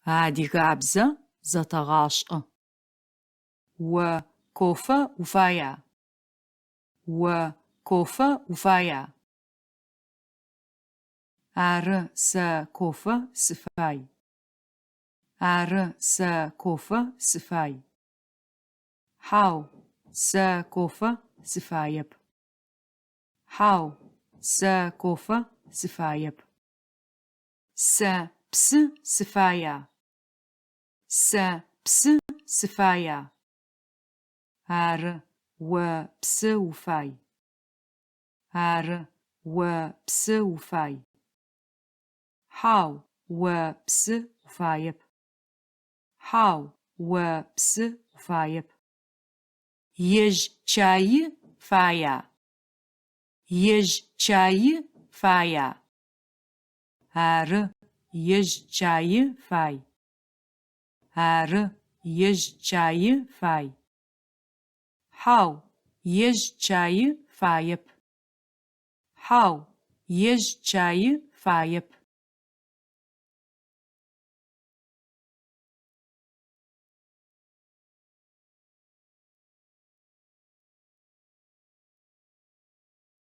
Адыгабзэ зэтэгъашӏэ. О кофе уфая? О кофе уфая? Ары, сэ кофе сыфай. Ары, сэ кофе сыфай. Хьау, сэ кофе сыфаеп. Хьау, сэ кофе сыфаеп. Сэ псы сыфая? Сэ псы сыфая? Ары, о псы уфай. Ары, о псы уфай. Хьау, о псы уфаеп. Хьау, о псы уфаеп. Ежь щаи фая? Ежь щаи фая? Ары, ежь щаи фай. Ары, ежь щаи фай. Хьау, ежь щаи фаеп. Хьау, ежь щаи фаеп.